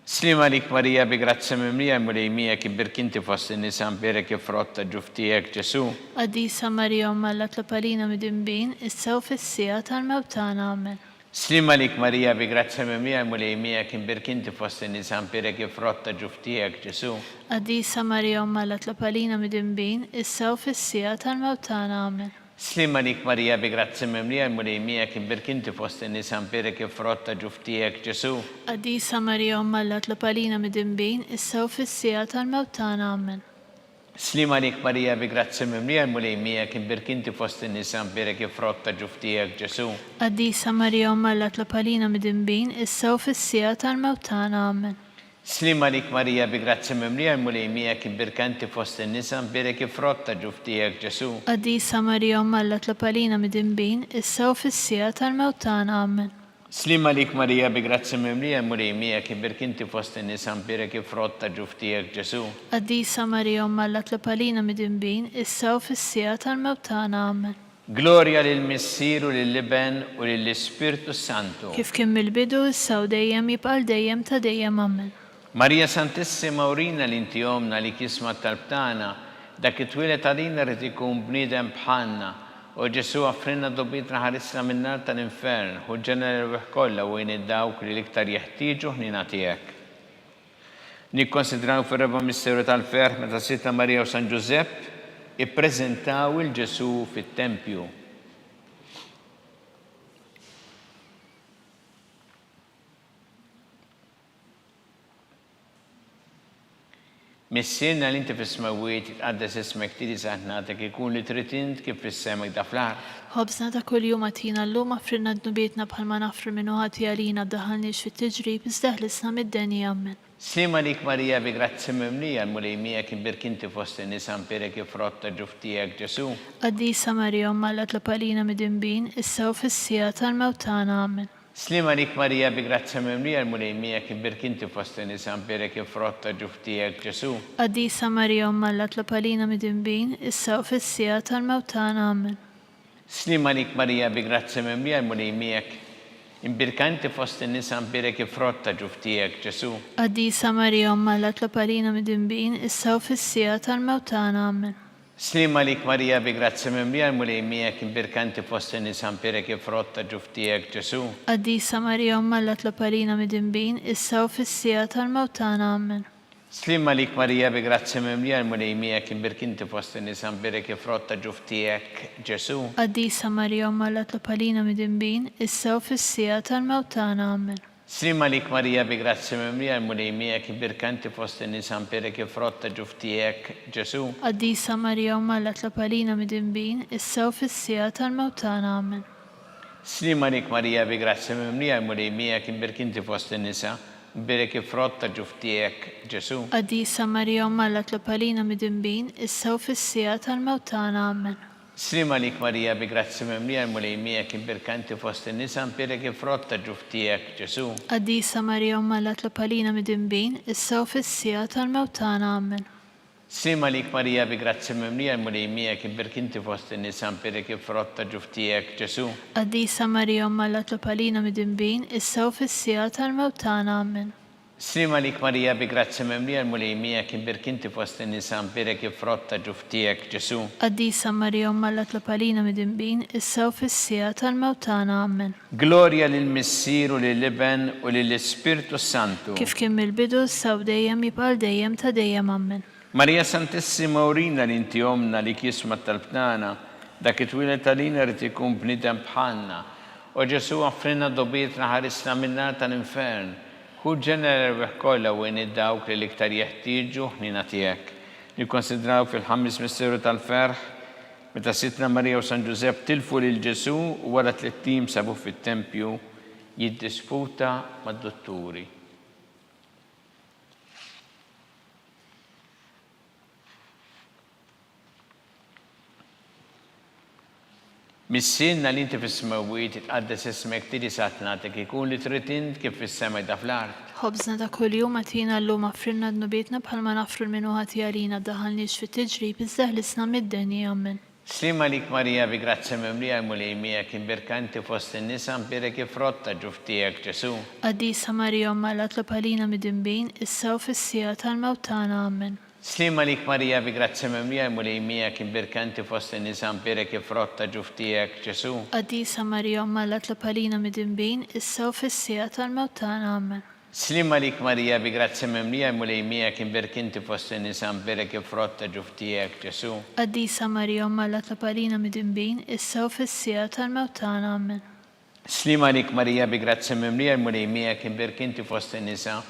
Sliem għalik Marija bi grazzja mimlija l-Mulej miegħek imbierk inti fost in-nisa mbierek il-frott ta' ġuf tiegħek Ġesù. Qaddisa Marija Omm Alla tlob għalina midinbin, issa u fis-siegħa tal-mewt tagħna. Ammen. Sliem għalik Marija bi grazzja mimlija l-Mulej miegħek imbierk inti fost in-nisa mbierek il-frott ta' ġuf tiegħek Ġesù. Qaddisa Marija Omm Alla tlob għalina midinbin, issa u fis-siegħa tal-mewt tagħna. Ammen. Sliem għalik Marija bi grazzja mimlija l-Mulej miegħek imbierk inti fost in-nisa mbierek il-frott ta' ġuf tiegħek Ġesù. Qaddisa Marija Omm Alla tlob għalina midinbin, issa u fis-siegħa tal-mewt tagħna. Ammen. Sliem għalik Marija bi grazzja mimlija l-Mulej miegħek imbierk inti fost in-nisa mbierek il-frott ta' ġuf tiegħek Ġesù. Qaddisa Marija Omm Alla tlob għalina midinbin issa u fis-siegħa tal-mewt tagħna. Ammen. Sliem għalik Marija bi grazzja mimlija l-Mulej miegħek imbierka inti fost in-nisa mbierek il-frott ta' ġuf tiegħek Ġesù. Qaddisa Marija Omm Alla tlob għalina midinbin issa u fis-siegħa tal-mewt tagħna. Ammen. Sliem għalik Marija bi grazzja mimlija l-Mulej miegħek imbierk inti fost in-nisa mbierek il-frott ta' ġuf tiegħek Ġesù. Qaddisa Marija Omm Alla tlob għalina midinbin, issa u fis-siegħa tal-mewt tagħna. Amen. Glorja lill-Missier u lill-Iben u lill-Ispirtu s-Santu. Kif kien mill-bidu, issa u dejjem, jibqa' għal dejjem ta' dejjem. Amen. Marija Santissima urina li inti Ommna li jisma' t-talb tagħna, dak li twieled għalina ried ikun bniedem bħalna. O Ġesù aghfrilna dnubietna ħarisna min-nar tal-infern, ħu l-ġenna l-erwieħ kollha u għin 'il dawk li l-iktar jeħtieġu ħniena tiegħek. Nikkonsidraw fir-raba' misteru tal-ferħ meta Sidtna Marija u San Ġużepp ippreżentaw 'il Ġesù fit-tempju. Missierna li inti fis-smewwiet, jitqaddes ismek, tiġi saltnatek, ikun li trid int kif fis-sema hekk fl-art. Ħobżna ta' kuljum agħtina llum, aghfrilna dnubietna bħalma naghfru 'l min hu ħati għalina, ddaħħalniex fit-tiġrib, iżda eħlisna mid-deni. Ammen. Sliem għalik Marija bi grazzja mimlija, l-Mulej miegħek, imbierk inti fost in-nisa, imbierek il-frott ta' ġuf tiegħek, Ġesù. Qaddisa Marija Omm Alla tlob għalina midinbin, issa u fis-siegħa tal-mewt tagħna. Ammen. Sliem għalik Marija bi grazzja mimlija l-Mulej miegħek imbierk inti fost in-nisa mbierek il-frott ta' ġuf tiegħek Ġesù. Qaddisa Marija Omm Alla tlob għalina midinbin, issa u fis-siegħa tal-mewt tagħna. Ammen. Sliem għalik Marija bi grazzja mimlija l-Mulej miegħek, imbierka inti fost in-nisa mbierek il-frott ta' ġuf tiegħek Ġesù. Qaddisa Marija Omm Alla tlob għalina midinbin, issa u fis-siegħa tal-mewt tagħna. Ammen. Sliem għalik Marija bi grazzja mimlija l-Mulej miegħek imbierka inti fost in-nisa mbierek il-frott ta' ġuf tiegħek Ġesù. Qaddisa Marija Omm Alla tlob għalina midinbin, issa u fis-siegħa tal-mewt tagħna. Ammen. Sliem għalik Marija bi grazzja mimlija l-Mulej miegħek imbierk inti fost in-nisa mbierek il-frott ta' ġuf tiegħek Ġesù. Qaddisa Marija Omm Alla tlob għalina midinbin, issa u fis-siegħa tal-mewt tagħna. Ammen. Sliem għalik Marija bi grazzja mimlija l-Mulej miegħek imbierka inti fost in-nisa mbierek il-frott ta' ġuf tiegħek Ġesù. Qaddisa Marija Omm Alla tlob għalina midinbin, issa u fis-siegħa tal-mewt tagħna. Ammen. Sliem għalik Marija bi grazzja mimlija l-Mulej miegħek imbierk inti fost in-nisa, mbierek il-frott ta' ġuf tiegħek Ġesù. Qaddisa Marija Omm Alla tlob għalina midinbin, issa u fis-siegħa tal-mewt tagħna. Ammen. Sliem għalik Marija bi grazzja mimlija l-Mulej miegħek imbierka inti fost in-nisa mbierek il-frott ta' ġuf tiegħek Ġesù. Qaddisa Marija Omm Alla tlob għalina midinbin, issa u fis-siegħa tal-mewt tagħna. Ammen. Sliem għalik Marija bi grazzja mimlija l-Mulej miegħek imbierk inti fost in-nisa mbierek il-frott ta' ġuf tiegħek Ġesù. Qaddisa Marija Omm Alla tlob għalina midinbin, issa u fis-siegħa tal-mewt tagħna. Ammen. Sliem għalik Marija bi grazzja mimlija l-Mulej miegħek imbierk inti fost in-nisa mbierek il-frott ta' ġuf tiegħek Ġesù. Qaddisa Marija Omm Alla tlob għalina midinbin, issa u fis-siegħa tal-mewt tagħna. Ammen. Glorja lill-Missier u lill-Iben u lill-Ispirtu s-Santu. Kif kien mill-bidu, issa u dejjem, jibqa' għal dejjem ta' dejjem. Ammen. Marija Santissima urina li inti Ommna li jisma' t-talb tagħna, dak li twieled għalina ried ikun bniedem bħalna. O Ġesù aghfrilna dnubietna ħarisna min-nar tal-infern. Ħu l-ġenna l-erwieħ kollha u għin 'il dawk li l-iktar jeħtieġu ħniena tiegħek. Nikkonsidraw fil-ħames misteru tal-ferħ, meta Sidtna Marija u San Ġużepp tilfu lil Ġesù u wara tlett ijiem sabuh fit-tempju jiddisputa mad-dutturi. Missierna li inti fis-smewwiet, jitqaddes ismek, tiġi saltnatek, ikun li trid int kif fis-sema jda fl-art. Ħobżna ta' kuljum agħtina llum aghfrilna dnubietna bħalma naghfru 'l min hu ħati għalina ddaħħalniex fit-tiġrib iżda eħlisna mid-deni. Ammen. Sliem għalik Marija bi grazzja mimlija l-Mulej miegħek imbierka inti fost in-nisa mbierek il-frott ta' ġuf tiegħek Ġesù. Qaddisa Marija Omm Alla tlob għalina midinbin, issa u fis-siegħa tal-mewt tagħna. Ammen. Sliem għalik Marija bi grazzja mimlija l-Mulej miegħek imbierka inti fost in-nisa mbierek il-frott ta' ġuf tiegħek Ġesù. Qaddisa Marija Omm Alla tlob għalina midinbin, issa u fis-siegħa tal-mewt tagħna. Ammen. Sliem għalik Marija bi grazzja mimlija l-Mulej miegħek imbierka inti fost in-nisa mbierek il-frott ta' ġuf tiegħek Ġesù. Qaddisa Marija Omm Alla tlob għalina midinbin, issa u fis-siegħa tal-mewt tagħna. Ammen. Sliem għalik Marija bi grazzja mimlija l-Mulej miegħek imbierk inti fost in-nisa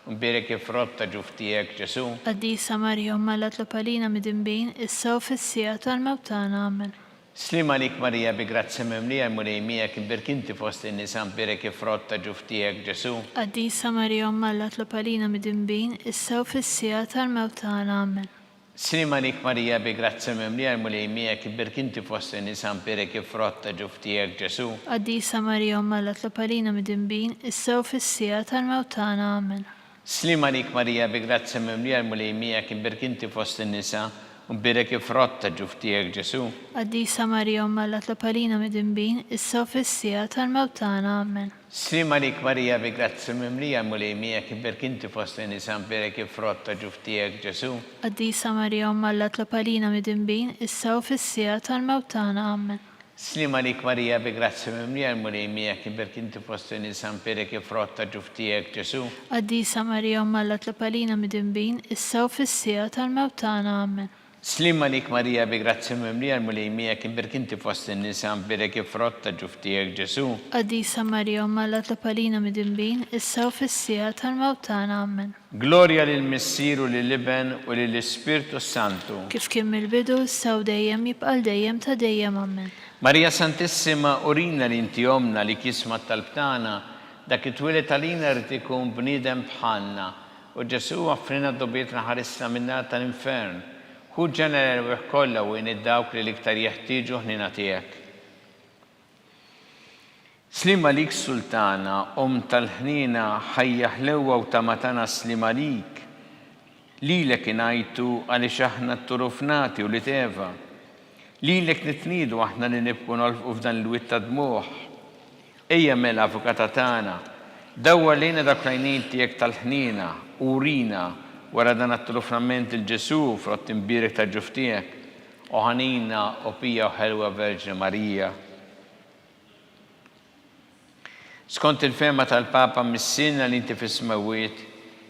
u mbierek il-frott ta' ġuf tiegħek Ġesù. Qaddisa Marija Omm Alla tlob għalina midinbin, issa u fis-siegħa tal-mewt tagħna. Ammen. Sliem għalik Marija bi grazzja mimlija l-Mulej miegħek imbierk inti fost in-nisa mbierek il-frott ta' ġuf tiegħek Ġesù. Qaddisa Marija Omm Alla tlob għalina midinbin, issa u fis-siegħa tal-mewt tagħna. Ammen. Sliem għalik Marija bi grazzja mimlija l-Mulej miegħek imbierk inti fost in-nisa mbierek il-frott ta' ġuf tiegħek Ġesù. Qaddisa Marija Omm Alla tlob għalina midinbin, issa u fis-siegħa tal-mewt tagħna. Amen. Sliem għalik Marija bi grazzja mimlija l-Mulej miegħek imbierk inti fost in-nisa u mbierek il-frott ta' ġuf tiegħek Ġesù. Qaddisa Marija Omm Alla tlob għalina midinbin, issa u fis-siegħa tal-mewt tagħna. Amen. Sliem għalik Marija bi grazzja mimlija l-Mulej miegħek imbierk inti fost in-nisa mbierek il-frott ta' ġuf tiegħek Ġesù. Qaddisa Marija Omm Alla tlob għalina midinbin, issa u fis-siegħa tal-mewt tagħna. Amen. Sliem għalik Marija bi grazzja mimlija l-Mulej miegħek imbierk inti fost in-nisa mbierek il-frott ta' ġuf tiegħek Ġesù. Qaddisa Marija Omm Alla tlob għalina midinbin, issa u fis-siegħa tal-mewt tagħna. Amen. Sliem għalik Marija bi grazzja mimlija l-Mulej miegħek imbierk inti fost in-nisa mbierek il-frott ta' ġuf tiegħek Ġesù. Qaddisa Marija Omm Alla tlob għalina midinbin, issa u fis-siegħa tal-mewt tagħna. Ammen. Glorja lill-Missier u lill-Iben u lill-Ispirtu s-Santu. Kif kien mill-bidu, issa u dejjem, jibqa' għal dejjem ta' dejjem. Ammen. Marija Santissima urina li inti Ommna li jisma' t-talb tagħna, dak li twieled għalina jrid ikun bniedem bħalna, O Ġesù, aħfrilna dnubietna ħarisna min-nar tal-infern. Ħu ġenna l-erwieħ kollha u għin dawk li l-iktar jeħtieġu ħniena tiegħek. Sliem għalik Sultana, Omm tal-ħniena, ħajja ħlewwa u tama tagħna sliem għalik. Lilek ingħajtu għaliex aħna tturufnati ulied Eva. Lilek nitniedu aħna li nibku nolfqu f'dan il-wied ta' dmugħ. Ejja mela, Avukata tagħna, dawwar lejna dawk l-għajnejn tiegħek tal-ħniena u urina wara dan għat-truframent lil Ġesù, frott imbierek tal-ġuf tiegħek, o ħanina, o pija u ħelwa Verġni Marija. Skont il-fehma tal-Papa, Missierna li inti fis-smewwiet,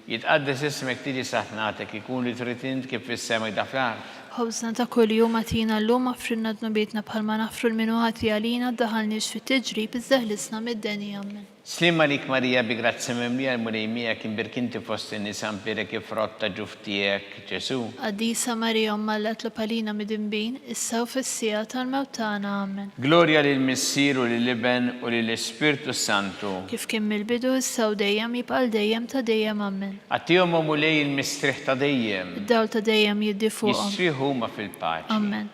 Jitqaddes ismek tiġi saltnatek, ikun li trid int kif fis-sema jda fl-art. Ħobżna ta' kuljum agħtina llum aħfrilna dnubietna bħalma naħfru 'l min hu ħati għalina ddaħħalniex fit-tiġrib iżda ħlisna mid-deni. Ammen. Sliem għalik Marija bi grazzja mimlija l-Mulej miegħek imbierk inti fost in-nisa mbierek il-frott ta' ġuf tiegħek, Ġesù. Qaddisa Marija Omm Alla itlob għalina midinbin, issa u fis-siegħa tal-mewt tagħna. Ammen. Glorja lill-Missier u lill-Iben u lill-Ispirtu s-Santu. Kif kien mill-bidu, issa u dejjem, jibqa' għal dejjem ta' dejjem. Ammen. Agħtihom, o Mulej, il-mistrieħ ta' dejjem. Id-dawl ta' dejjem jiddi fuqhom. Jistrieħu huma fil-paċi. Ammen.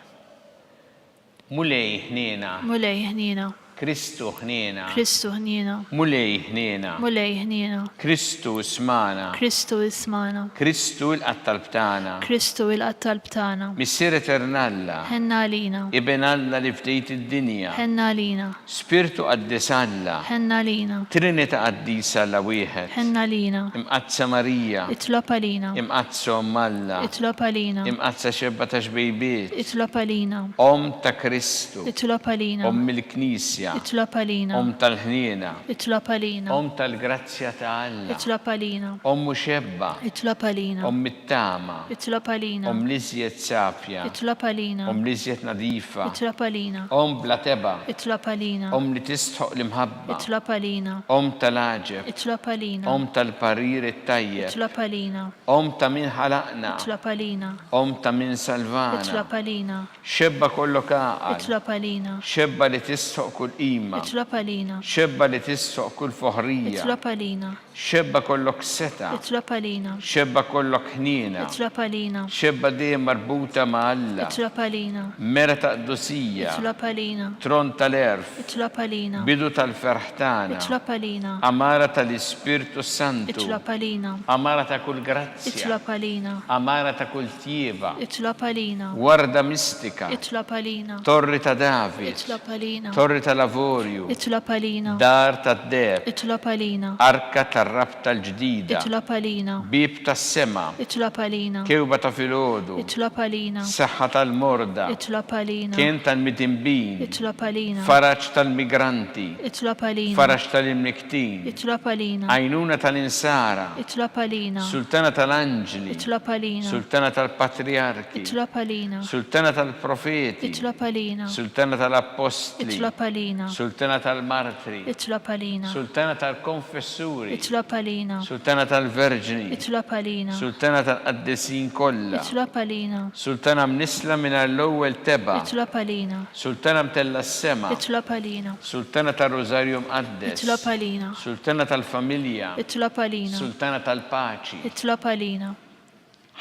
Mulej, ħniena. Mulej, ħniena. Kristu, ħniena. Kristu, ħniena. Mulej, ħniena. Mulej, ħniena. Kristu, ismagħna. Kristu, ismagħna. Kristu, ilqa' t-talb tagħna. Kristu, ilqa' t-talb tagħna. Missier etern Alla. Ħenna għalina. Iben Alla li fdejt id-dinja. Ħenna għalina. Spirtu Qaddis Alla. Ħenn għalina. Trinità Qaddisa Alla wieħed. Ħenn għalina. Imqaddsa Marija. Itlob għalina. Imqaddsa Omm Alla. Itlob għalina. Imqaddsa Xebba ta' Xbejbiet. Itlob għalina. Omm ta' Kristu. Itlob għalina. Omm il-Knisja. Itlob għalina. Omm tal-ħniena. Itlob għalina. Omm tal-grazzja ta' Alla. Itlob għalina. Omm u xebba. Itlob għalina. Omm it-tama. Itlob għalina. Omm l-iżjed safja. Itlob għalina. Omm l-iżjed nadifa. Itlob għalina. Omm bla tebgħa. Itlob għalina. Omm li tistħoqq l-imħabba. Itlob għalina. Omm tal-għaġeb. Itlob għalina. Omm tal-parir it-tajjeb. Itlob għalina. Omm ta' min ħalaqna. Itlob għalina. Omm ta' min salvana. Itlob għalina. Xebba kollok għaqal. Itlob għalina. Xebba li tistħoqq kull qima. Itlob għalina. Xebba li tistħoqq kull foħrija. Itlob għalina. Xebba kollok setgħa. Itlob għalina. Xebba kollok ħniena. Itlob għalina. Xebba dejjem marbuta ma' Alla. Itlob għalina. Mera ta' qdusija. Itlob għalina. Tron tal-għerf. Itlob għalina. Bidu tal-ferħ tagħna. Itlob għalina. Għamara tal-Ispirtu s-Santu. Itlob għalina. Għamara ta' kull grazzja. Itlob għalina. Għamara ta' kull tjieba. Itlob għalina. Warda mistika. Itlob għalina. Torri ta' David. Itlob għalina. Torri tal-avorju. Itlob għalina. Dar tad-deheb. Itlob għalina. Arka tar-rabta l-ġdida. Itlob għalina. Bieb tas-sema. Itlob għalina. Kewba ta' filgħodu. Itlob għalina. Saħħa tal-morda. Itlob għalina. Kenn tal-midinbin. Itlob għalina. Faraġ tal-migranti. Itlob għalina. Faraġ tal-imnikktin. Itlob għalina. Għajnuna tal-insara. Itlob għalina. Sultana tal-anġli. Itlob għalina. Sultana tal-patrijarki. Itlob għalina. Sultana tal-profeti. Itlob għalina. Sultana tal-appostli. Itlob għalina. Sultana tal-martri. Itlob għalina. Sultana tal-konfessuri. Itlob għalina. Sultana tal-verġni. Itlob għalina. Sultana tal-qaddisin kollha. Itlob għalina. Sultana mnissla mingħajr l-ewwel tebgħa. Itlob għalina. Sultana mtellgħa s-sema. Itlob għalina. Sultana tar-Rużarju Mqaddes. Itlob għalina. Sultana tal-familja. Itlob għalina. Sultana tal-paċi. Itlob għalina.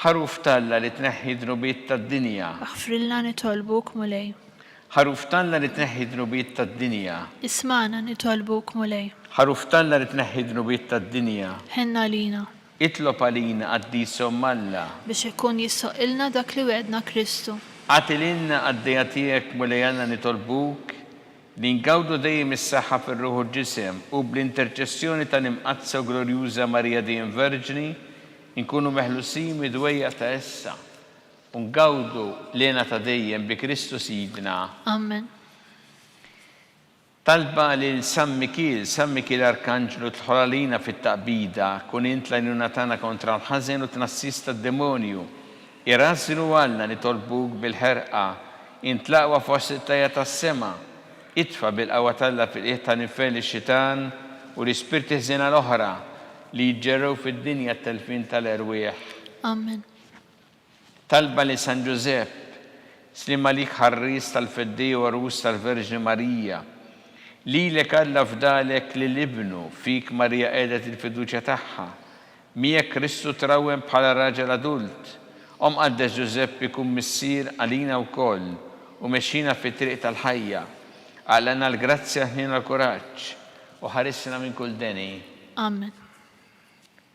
Ħaruf t'Alla li tneħħi d-dnubiet tad-dinja. Aħfrilna nitolbuk, Mulej. Ħaruf t'Alla li tneħħi d-dnubiet tad-dinja. Ismagħna nitolbuk, Mulej. Ħaruf t'Alla li tneħħi d-dnubiet tad-dinja. Ħenn għalina. Itlob għalina, Qaddis Omm Alla. Biex ikun jistħoqqilna dak li wegħedna Kristu. Agħti lilna, qaddejja tiegħek, Mulej Alla nitolbuk, li ngawdu dejjem is-saħħa fir-ruħ u l-ġisem u, bl-interċessjoni tal-Imqaddsa u Glorjuża Marija Dejjem Verġni, inkunu meħlusin mid-dwejjaq ta' issa u ngawdu l-hena ta' dejjem bi Kristu Sidna. Amen. Talba lil San Mikiel, San Mikiel Arkanġlu dħol għalina fit-taqbida, kun int l-għajnuna tagħna kontra l-ħażen u t-tnassis tad-demonju. Irażżnu Alla nitolbuk bil-ħerqa, int l-aqwa fost it-tlajja' tas-sema. Itfa' bil-qawwa t'Alla fil-qiegħ tal-infern lix-xitan u l-ispirti ħżiena l-oħra li jiġġerrew fid-dinja t-telfien tal-erwieħ. Amen. Talba lil San Ġużepp, Sliem għalik ħarries tal-Feddej u għarus tal-Verġni Marija. Lilek Alla fdalek lil Ibnu, fik Marija qiegħdet il-fiduċja tagħha. Miegħek Kristu trawwem bħala raġel adult. O Mqaddes Ġużeppi kun missier għalina wkoll u mexxina fit-triq tal-ħajja. Aqlagħna l-grazzja, l-ħniena u l-kuraġġ, u ħarisna minn kull deni. Amen.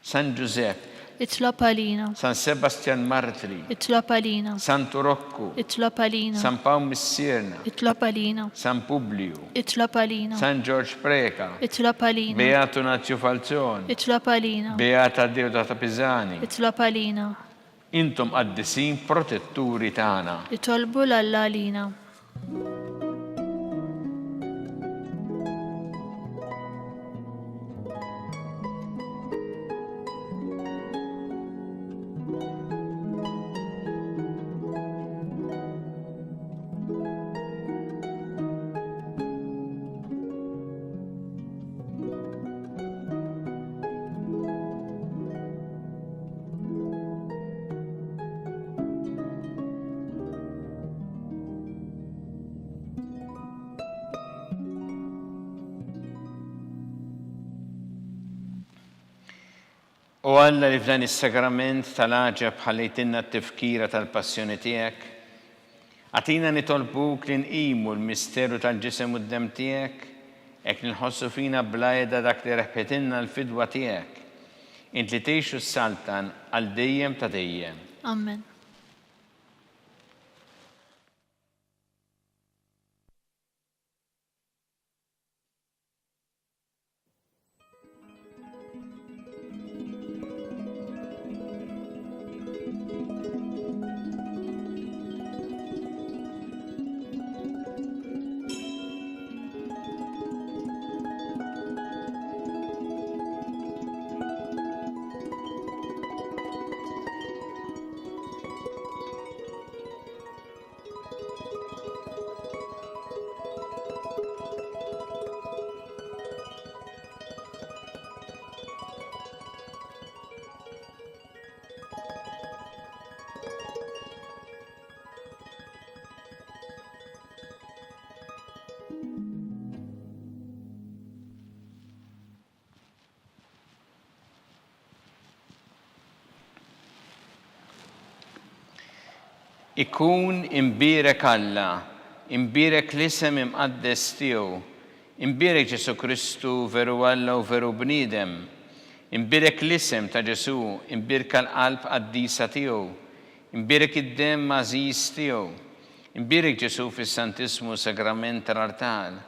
San Ġużepp. Itlob għalina. San Sebastjan Martri. Itlob għalina. Santu Rokku. Itlob għalina. San Pawl Missierna. Itlob għalina. San Publiju. Itlob għalina. San Ġorġ Preca. Itlob għalina. Beatu Nazju Falzon. Itlob għalina. Beata Deodata Pisani. Itlob għalina. Intom qaddisin protetturi tagħna. Itolbu 'l Alla għalina. O Alla li f'dan is-sagrament tal-għaġeb ħallejtilna t-tifkira tal-passjoni tiegħek, agħtina nitolbuk li nqimu l-misteru tal-ġisem u d-demm tiegħek, hekk li nħossu fina bla heda dak li rebħitilna l-fidwa tiegħek. Int li tgħix u ssaltan għal dejjem ta' dejjem. Amen. Ikun imbierek Alla, imbierek l-isem imqaddes tiegħu, imbierek Ġesù Kristu veru Alla u veru bniedem, imbierek l-isem ta' Ġesù, imbierka l-qalb qaddisa tiegħu, imbierek id-demm għażiż tiegħu, imbierek Ġesù fis-Santissmu Sagrament tal-Artal,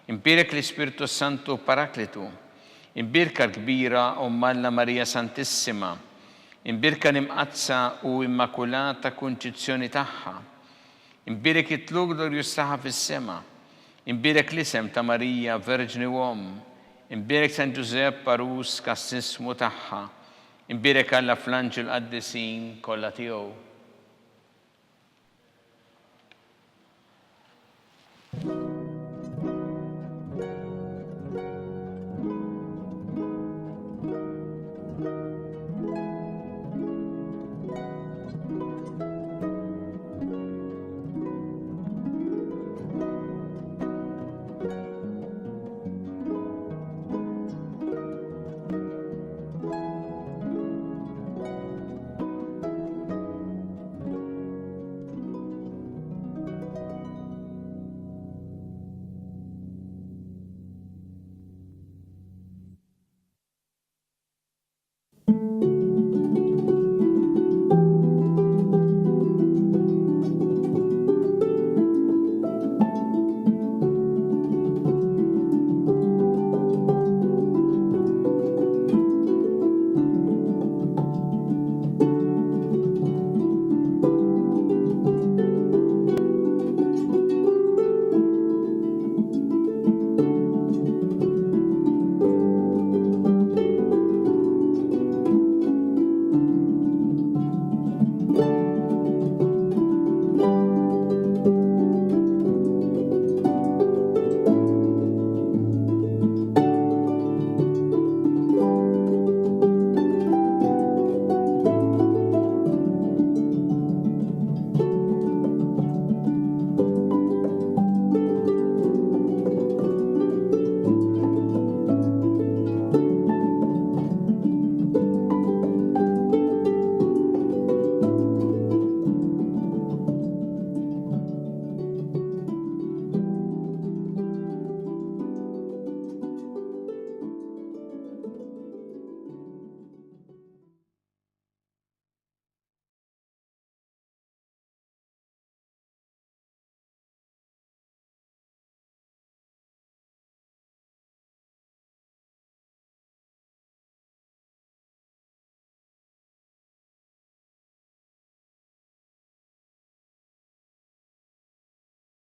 imbierek l-Ispirtu s-Santu Paraklitu, imbierka l-kbira Omm Alla Marija Santissima, Imbierka l-Imqaddsa u Immakulata Kunċizzjoni tagħha. Imbierek it-tlugħ glorjuż tagħha fis-sema. Imbierek l-isem ta' Marija, Verġni u Omm. Imbierek San Ġużepp, għarus kastissmu tagħha. Imbierek Alla fl-anġli u l-qaddisin kollha tiegħu.